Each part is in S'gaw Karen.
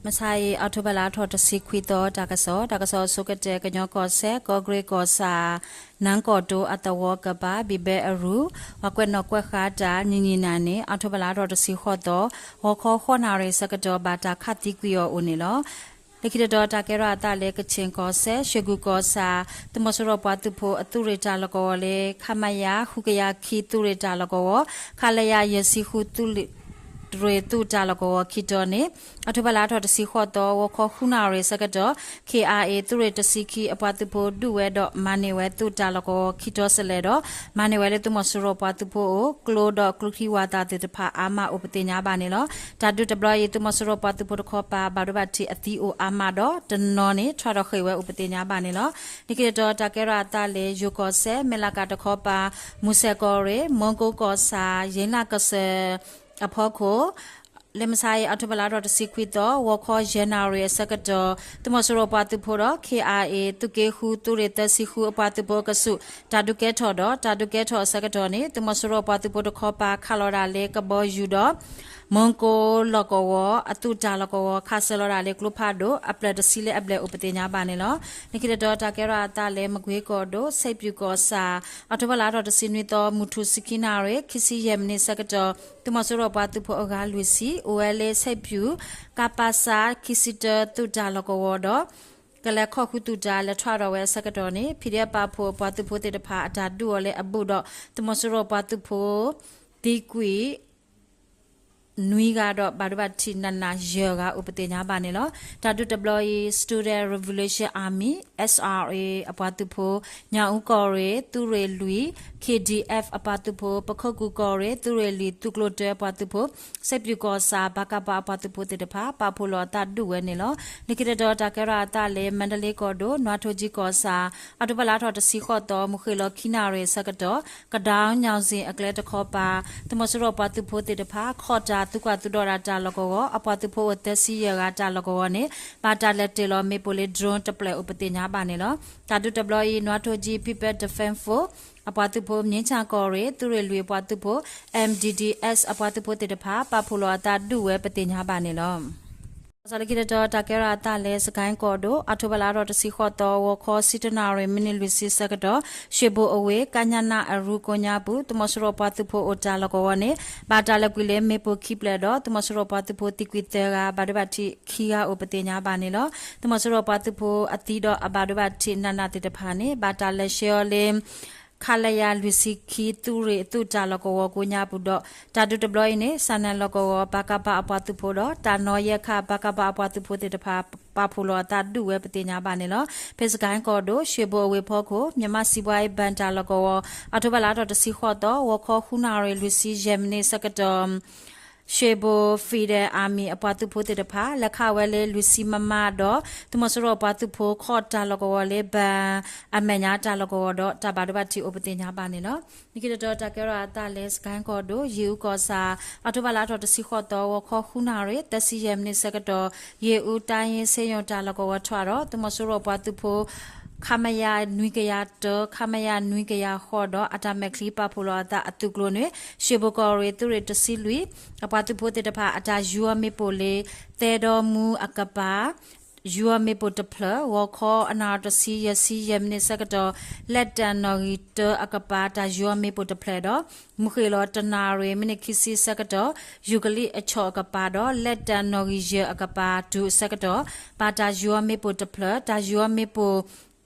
မဆါအံၤ အီးထိဘၢၣ်လါထီၣ်တဆံခွံသီ တၢ်ကစီၣ်, တၢ်ကစီၣ်အဆိကတၢၢ် ကညီကီၢ်စဲၣ် ကီၢ်ကရ့ၣ်ကီၢ်ဆၣ် နၢကီၢ်တိအသဝီကပၤ ဘံၣ်ဘဲအရူၢ် ပှၤကွဲးနီၣ်ကွဲးဃာ်တၢ် နံၤနံၤနၤန့ၣ် အီးထိဘၢၣ်လါထီၣ်တဆံဃိးသီ ဂီၤခီဃိးနၣ်ရံၣ်ဆၢကတီၢ် ဘၣ်တၢ်ခးသံကွံာ်အီၤအိၣ်န့ၣ်လီၤ. လၢခံတတီၤ တၢ်ကဲထီၣ်အသးလၢ ကခၠ့ၣ်ကီၢ်စဲၣ် ရွှေကူကီၢ်ဆၣ် သုးမီၤစိရိၤပှၤသုးဖိအသုးရ့ၣ်တၢ်လီၢ်ကဝီၤလၢ ခမရ ဃုကယၤခံသုးရ့ၣ်တၢ်လီၢ်ကဝီၤ ခလရ ယဲၢ်ဆံဃုသုးရ့ၣ်သုးတၢ်လီၢ်ကဝီၤခံတီၤန့ၣ် အီးထိဘၢၣ်လါထီၣ်တဆံဃိးသီ ဂီၤခီဃုနၣ်ရံၣ်ဆၢကတီၢ် ခ့ၣ်အါအ့ၣ် သုးရ့ၣ်တဆံခံအပှၤသုးဖိဒုးဝဲဒီးမၤန့ၢ်ဝဲသုးတၢ်လီၢ်ကဝီၤခံတီၤစဲလဲၣ်ဒီး မၤန့ၢ်ဝဲလၢသုးမီၤစိရိၤပှၤသုးဖိအအိၣ် ကျိဒီးကျိချံဝၢ်သၣ်သ့ၣ်တဖၣ်အါမးအိၣ်ပသ့ၣ်ညါဘၣ်န့ၣ်လီၤ. တၢ်ဒုးတဘျီအံၤ သုးမီၤစိရိၤပှၤသုးဖိတခီပၤ ဘၣ်ဒိဘၣ်ထံးအသံအိၣ်အါမးဒီး တနီၤန့ၣ် ထွဲထီၣ်ဃ့ၢ်ဝဲအိၣ်ပသ့ၣ်ညါဘၣ်န့ၣ်လီၤ. လၢခံတတီၤ တၢ်ကဲထီၣ်အသးလၢ ယိၤကီၢ်စဲၣ် မဲၣ်လးကးတခီပၤ မူစဲၣ်ကီၢ်ရ့ၣ် မီကိကီၢ်ဆၣ် ယ့လးကစၢၢ်အဖီခိၣ် လၢမဆါအံၤ အီးထိဘၢၣ်လါထီၣ်တဆံခွံသီ ဂီၤခီယဲၢ်နၣ်ရံၣ်အဆၢကတီၢ် သုးမီၤစိရိၤပှၤသုးဖိဒီး ခ့ၣ်အါအ့ၣ် သုးက့ဃု သုးရ့ၣ်သၢဆံဃုအပှၤသုးဖိအကဆူး တၢ်ဒုးကဲထီၣ်ဒီး တၢ်ဒုးကဲထီၣ်အဆၢကတီၢ်န့ၣ် သုးမီၤစိရိၤပှၤသုးဖိတခီပၤ ခးလီၤဒၣ်လၢကဘီယူၤဒီး မီကိလီၢ်ကဝီၤ အသုးတၢ်လီၢ်ကဝီၤ ခးစၢၤလီၤဒၣ်လၢကျိဖးဒိၣ် အဖျၢၣ်တဆံလၢအဘျဲၣ်အိၣ်ပသ့ၣ်ညါဘၣ်န့ၣ်လီၤ. လၢခံတတီၤ တၢ်ကဲထီၣ်အသးလၢ မကွ့ကီၢ်ဒိၣ် စဲးပၠူၣ်ကီၢ်ဆၣ် အီးထိဘၢၣ်လါထီၣ်တဆံနွံသီ မုၢ်ထူၣ်ဆံခံနၣ်ရံၣ် ခံဆံယဲၢ်မံးနံးဆၢကတီၢ် သုးမီၤစိရိၤပှၤသုးဖိအဂၤလွံၢ်ဆံ အိၣ်ဝဲလၢစဲးပၠူၣ် ကပစ ခံဆံတၢ သုးတၢ်လီၢ်ကဝီၤဒီး ကလဲၤခီၣ်ဃုာ်သုးတၢ်လဲၤထွဲဒီးဝဲအဆၢကတီၢ်န့ၣ် ဖံးဒဲးပာ်ဖှိၣ်အပှၤသုးဖိသ့ၣ်တဖၣ် အတၢ်ဒုးအီၤလၢအဘူးဒီး သုးမီၤစိရိၤပှၤသုးဖိ သံကွံာ် နွံဂၤဒီး ဘၣ်ဒိဘၣ်ထံးနးနးယဲၢ်ဂၤအိၣ်ပသ့ၣ်ညါဘၣ်န့ၣ်လီၤ. တၢ်ဒုးတဘျီအံၤ Student Revolution Army, S R A အပှၤသုးဖိ, ညၣ်အူကီၢ်ရ့ၣ် သုးရ့ၣ်လွံၢ် K D F အပှၤသုးဖိ, ပခိၣ်ကူၣ်ကီၢ်ရ့ၣ် သုးရ့ၣ်လွံၢ် သုးကျိၤတၢအပှၤသုးဖိ, စဲးပၠူၣ်ကီၢ်ဆၣ် ပကဖ အပှၤသုးဖိသ့ၣ်တဖၣ် ပာ်ဖှိၣ်လီၤအသးဒုးဝဲန့ၣ်လီၤ. လၢခံတတီၤ တၢ်ကဲထီၣ်အသးလၢ မါဒလ့ကီၢ်ဒိၣ် နွားထိကၠံကီၢ်ဆၣ် အီးထိဘၢၣ်လါထီၣ်တဆံဃိးသီ မုၢ်ဃ့ၢ်လီၤခံနၣ်ရံၣ်အဆၢကတီၢ် ကဒီးညောင်ဇင်အကျဲတခီပၤ သုးမီၤစိရိၤပှၤသုးဖိသ့ၣ်တဖၣ် ခီၣ်တၢ်သုးကွၢ်သုးဒီးတၢ်လီၢ်ကဝီၤ အပှၤသုးဖိအိၣ်သၢဆံယဲၢ်ဂၤတၢ်လီၢ်ကဝီၤန့ၣ် ဘၣ်တၢ်လဲၤတ့ၢ်လီၤမ့ၣ်ပိၢ်လၢ drone တဖျၢၣ်အိၣ်ပသ့ၣ်ညါဘၣ်န့ၣ်လီၤ. တၢ်ဒုးတဘျီအံၤ နွားထိကၠံ People Defense Force အပှၤသုးဖိ, မ့ၢ်ဆၣ်ကီၢ်ရ့ၣ် သုးရ့ၣ်လွံၢ်အပှၤသုးဖိ, M D D S အပှၤသုးဖိသ့ၣ်တဖၣ် ပာ်ဖှိၣ်လီၤအသးဒုးဝဲပသ့ၣ်ညါဘၣ်န့ၣ်လီၤ. လၢခံတတီၤ တၢ်ကဲထီၣ်အသးလၢ စကဲၣ်ကီၢ်ဒိၣ် အီးထိဘၢၣ်လါထီၣ်တဆံဃိးသီ ဂီၤခီဆံတၢနၣ်ရံၣ် မံးနံးလွံၢ်ဆံဆၢကတီၢ် ရွှေဘိုအဝ့ၢ် ကညန အရူကိးညါပူၤ သုးမီၤစိရိၤပှၤသုးဖိအိၣ်တၢ်လီၢ်ကဝီၤန့ၣ် ဘၣ်တၢ်လဲၤကွံာ်လၢမ့ၣ်ပိၢ်ခံဖျၢၣ်ဒီး သုးမီၤစိရိၤပှၤသုးဖိသံကွံာ်သၢဂၤ ဘၣ်ဒိဘၣ်ထံးခံဂၤအိၣ်ပသ့ၣ်ညါဘၣ်န့ၣ်လီၤ. သုးမီၤစိရိၤပှၤသုးဖိအသံဒီးအဘၣ်ဒိဘၣ်ထံးနးနးသ့ၣ်တဖၣ်န့ၣ် ဘၣ်တၢ်လဲၤဆှၢအီၤလၢ ခလရ လွံၢ်ဆံခံ သုးရ့ၣ်အသုးတၢ်လီၢ်ကဝီၤကိးညါပူၤဒီး တၢ်ဒုးတဘျီအံၤန့ၣ် စၣ်နဲၣ်လီၢ်ကဝီၤ ပကဖ အပှၤသုးဖိဒီး တၢ်နီၤယဲၢ်ခါ ပကဖ အပှၤသုးဖိသ့ၣ်တဖၣ် ပာ်ဖှိၣ်လီၤအသးဒုးဝဲပသ့ၣ်ညါဘၣ်န့ၣ်လီၤ. ဖဲစကဲၣ်ကီၢ်ဒိၣ် ရွှေဘိုအဝ့ၢ်ဖီခိၣ် မြန်မာ့စီးပွားရေးဘဏ်တၢ်လီၢ်ကဝီၤ အီးထိဘၢၣ်လါထီၣ်တဆံဃိးသီ ဂီၤခီဃုနၣ်ရံၣ် လွံၢ်ဆံယဲၢ်မံးနံးဆၢကတီၢ် ရွှေဘို Federal Army အပှၤသုးဖိသ့ၣ်တဖၣ် လဲၤခးဝဲလၢ လွံၢ်ဆံ မမ ဒီး သုးမီၤစိရိၤပှၤသုးဖိခီၣ်တၢ်လီၢ်ကဝီၤလၢ ဘၣ်အမဲာ်ညါတၢ်လီၢ်ကဝီၤဒီး တၢ်ဘၣ်ဒိဘၣ်ထံးအိၣ်ပသ့ၣ်ညါဘၣ်န့ၣ်လီၤ. လၢခံတတီၤ တၢ်ကဲထီၣ်အသးလၢ စကဲၣ်ကီၢ်ဒိၣ် ယ့ၣ်အူကီၢ်ဆၣ် အီးထိဘၢၣ်လါထီၣ်တဆံဃိးသီ ဂီၤခီဃုနၣ်ရံၣ် သၢဆံယဲၢ်မံးနံးဆၢကတီၢ် ယ့ၣ်အူ တိုင်းရင်းဆေးရုံ တၢ်လီၢ်ကဝီၤထွဲဒီး သုးမီၤစိရိၤပှၤသုးဖိ ခမရ နွံကယၤတၢ ခမရ နွံကယၤဃိးဒီး အတၢ်မဲာ်ချံပာ်ဖှိၣ်လီၤအသးအသုးကျိၤန့ၣ် ရွှေဘိုကီၢ်ရ့ၣ် သုးရ့ၣ်တဆံလွံၢ် အပှၤသုးဖိသ့ၣ်တဖၣ် အတၢ်ယူၤအီၤမ့ၣ်ပိၢ်လၢ သဲဒီမူအကပၤ ယူၤအီၤမ့ၣ်ပိၢ်တဖျၢၣ် ဂီၤခီအနၣ်ရံၣ်တဆံ ယဲၢ်ဆံယဲၢ်မံးနံးဆၢကတီၢ် လၢတၢ်နီၣ်ဂံၢ်တၢအကပၤ တၢ်ယူၤအီၤမ့ၣ်ပိၢ်တဖျၢၣ်ဒီး မုၢ်ဃ့ၢ်လီၤတနၣ်ရံၣ် မံးနံးခံဆံဆၢကတီၢ် ယူၤကလံၣ်အဆီၣ်အကပၤဒီး လၢတၢ်နီၣ်ဂံၢ်ယဲၢ်အကပၤ တုၤအဆၢကတီၢ် ဘၣ်တၢ်ယူၤအီၤမ့ၣ်ပိၢ်တဖျၢၣ် တၢ်ယူၤအီၤမ့ၣ်ပိၢ်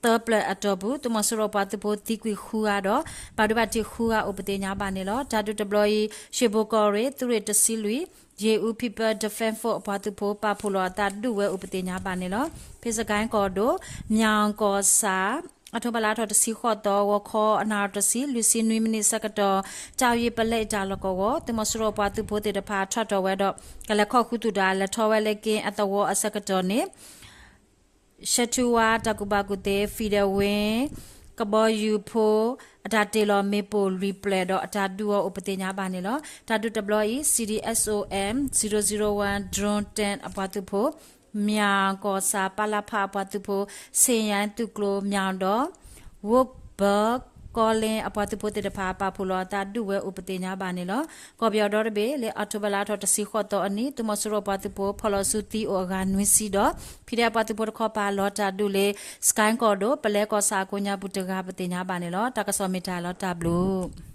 သၢဖျၢၣ်အတီၢ်ပူၤ သုးမီၤစိရိၤပှၤသုးဖိသံကွံာ်ဃုဂၤဒီး ဘၣ်ဒိဘၣ်ထံးဃုဂၤအိၣ်ပသ့ၣ်ညါဘၣ်န့ၣ်လီၤ. တၢ်ဒုးတဘျီအံၤ ရွှေဘိုကီၢ်ရ့ၣ် သုးရ့ၣ်တဆံလွံၢ် ယ့ၣ်အူ People Defense Force အပှၤသုးဖိ ပာ်ဖှိၣ်လီၤအသးဒုးဝဲအိၣ်ပသ့ၣ်ညါဘၣ်န့ၣ်လီၤ. ဖဲစကဲၣ်ကီၢ်ဒိၣ် မၠၣ်ကီၢ်ဆၣ် အီးထိဘၢၣ်လါထီၣ်တဆံဃိးသီ ဂီၤခီအနၣ်ရံၣ်တဆံ လွံၢ်ဆံနွံမံးနံးဆၢကတီၢ် တၢ်ယံၤပလဲအတၢ်လီၢ်ကဝီၤ သုးမီၤစိရိၤပှၤသုးဖိသ့ၣ်တဖၣ် ထွဲထီၣ်ဝဲဒီး ကလဲၤခီၣ်ဃုာ်သုးတၢ် လဲၤထီၣ်ဝဲလၢက့အသဝီအဆၢကတီၢ်န့ၣ် ရှဲထူဝါ တၢ်ကူၣ်ဘၣ်ကူၣ်သ့ Federal Wing ကဘီယူၤဖိ အတၢ်တ့ၢ်လီၤမ့ၣ်ပိၢ်လွံၢ်ဖျၢၣ်ဒီး အတၢ်ဒုးအီၤအိၣ်ပသ့ၣ်ညါဘၣ်န့ၣ်လီၤ. တၢ်ဒုးတဘျီအံၤ C D S O M zero zero one Drone Ten အပှၤသုးဖိ မၠၣ်ကီၢ်ဆၣ် ပလဖ အပှၤသုးဖိ ဆ့ၣ်ယါသုးကျိၤမၠၣ်ဒီး Woodbug ကီလ့အပှၤသုးဖိသ့ၣ်တဖၣ် ပာ်ဖှိၣ်လီၤအသးဒုးဝဲအိၣ်ပသ့ၣ်ညါဘၣ်န့ၣ်လီၤ. ကီၢ်ပယီၤဒီတဘ့ၣ် လၢအီးထိဘၢၣ်လါထီၣ်တဆံဃိးသီအနံၤ သုးမီၤစိရိၤပှၤသုးဖိဖီၣ်လီၤဆူသံအိၣ်အဂၤနွံဆံဒီး ဖံဒဲးအပှၤသုးဖိတခီပၤလီၤတၢ်ဒုးလၢ စကဲကီၢ်ဒိၣ် ပလဲကီၢ်ဆၣ်အကိးညါပူၤတဂၤပသ့ၣ်ညါဘၣ်န့ၣ်လီၤ. တၢ်ကစီၣ်မ့ၢ်တၢ်လီၤတၢ်ဘျုး